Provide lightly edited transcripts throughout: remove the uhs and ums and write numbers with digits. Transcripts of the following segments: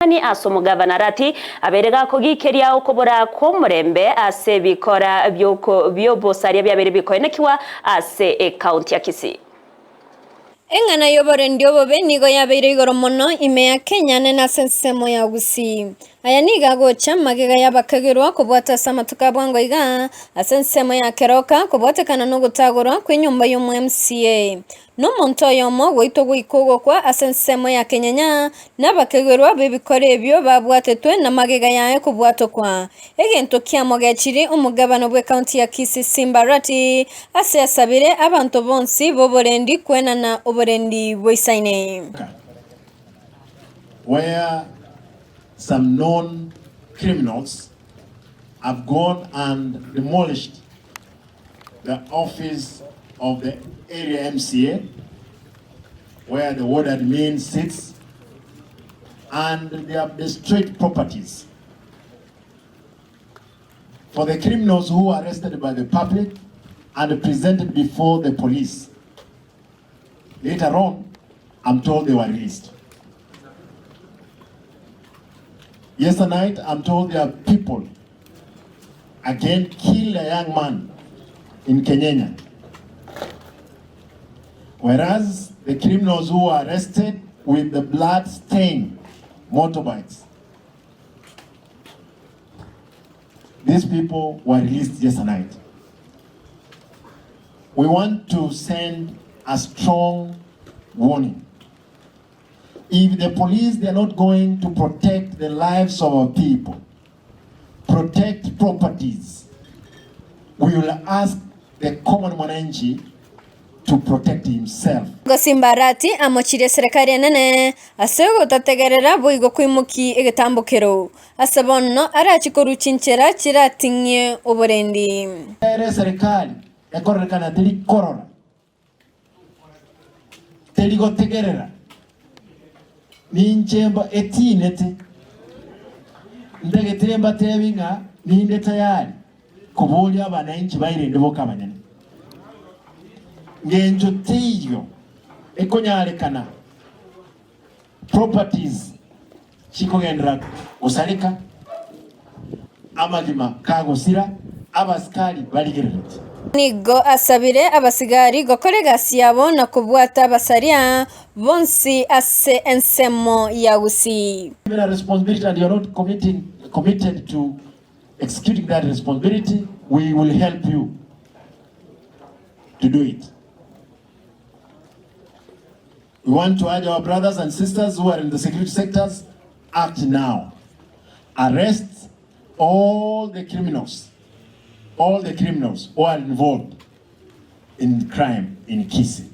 Ritang'ani ase omogavana Arati abeire gakogikeria okobora kw'omorembe ase ebikora bi'obosaria biabeire bikoenekigwa ase ekaunti ya Kisii. Eng'ana y'oborendi obobe nigo yabeire igoro mono ime ya Kenya nene ase ensemo ya Gusii. Aya nigo agocha magega y'abakagerwa kobwata ase amatuko a bwango iga ase ensemo ya Keroka kobwatekana nogotagorwa kw'enyomba y'omo MCA. Nomonto oyomo goitwa goika ogokwa ase ensemo ya kenyenya, na abakegerwa b'ebikoro ebio babwatetwe na magega yaye kobwatokwa. Egento kiamogechirie omogabana bw'ekaunti ya Kisii Simba Arati ase asabire abanto bonsi b'oborendi kwenana oborendi boisaine. Where some known criminals have gone and demolished the office of the area MCA where the ward admin sits and they have destroyed properties. For the criminals who were arrested by the public and presented before the police. Later on, I'm told they were released. Yesterday night, I'm told there are people again killed a young man in Kenyenya. Whereas the criminals who were arrested with the blood-stained motorbikes, these people were released yesterday night. We want to send a strong warning. If the police they are not going to protect the lives of our people, protect properties, we will ask the common mwananchi to protect himself. Gosimba Arati amochirie eserekari enene ase ogotategerera boigo koimokia egetambokero, ase bono arachie korwa chinchera chirating'ie oborendi. Ere eserekari ekororekana teri korora, teri gotegerera, ninche mba etinete, ntagetire mbatebi ng'a ninde tayari koboria abanainchi bairende boka abanyene. Ngencho teiyo ekonyarekana properties chikogenderera gosareka, amagima kagosira, abasikari barigereretie. Nigo asabire abasigari gokora egasi yabo na kobwata abasaria bonsi ase ensemo ya Gusii. Given a responsibility and you are not committing, committed to executing that responsibility, we will help you to do it. We want to urge our brothers and sisters who are in the security sectors, act now. Arrest all the criminals, all the criminals who are involved in crime in Kisii.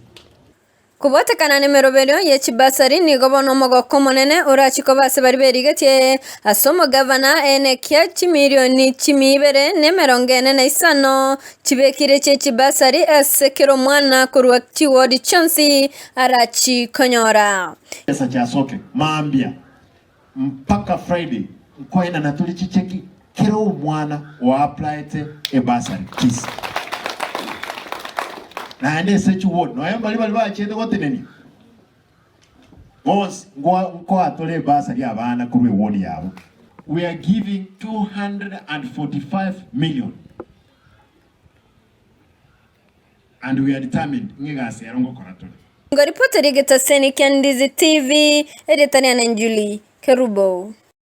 Kobwatekana nemeroberio ye chibasari nigo bono omogoko omonene orachie koba ase baria berigetie ase omogavana enekia chimilioni chimia ibere na emerongo ene na isano chibekire chie chibasari ase kera omwana korwa chiwodi chionsi arachie konyora. Chibesa chiasoke mambia mpaka Friday nkoenana tore chicheki kera omwana oapplyete ebasari Kisii. Naende ase chiward nonya mbaria baria bachete gotenenia bonsi nkoa tore ebasari abana korwa eward yabo. We are giving 245 million and we are determined ng'a egasi ero ngokora tore. Ngoripoteri egetaseni kia Ndizi TV, erieta riane Julie Kerubo.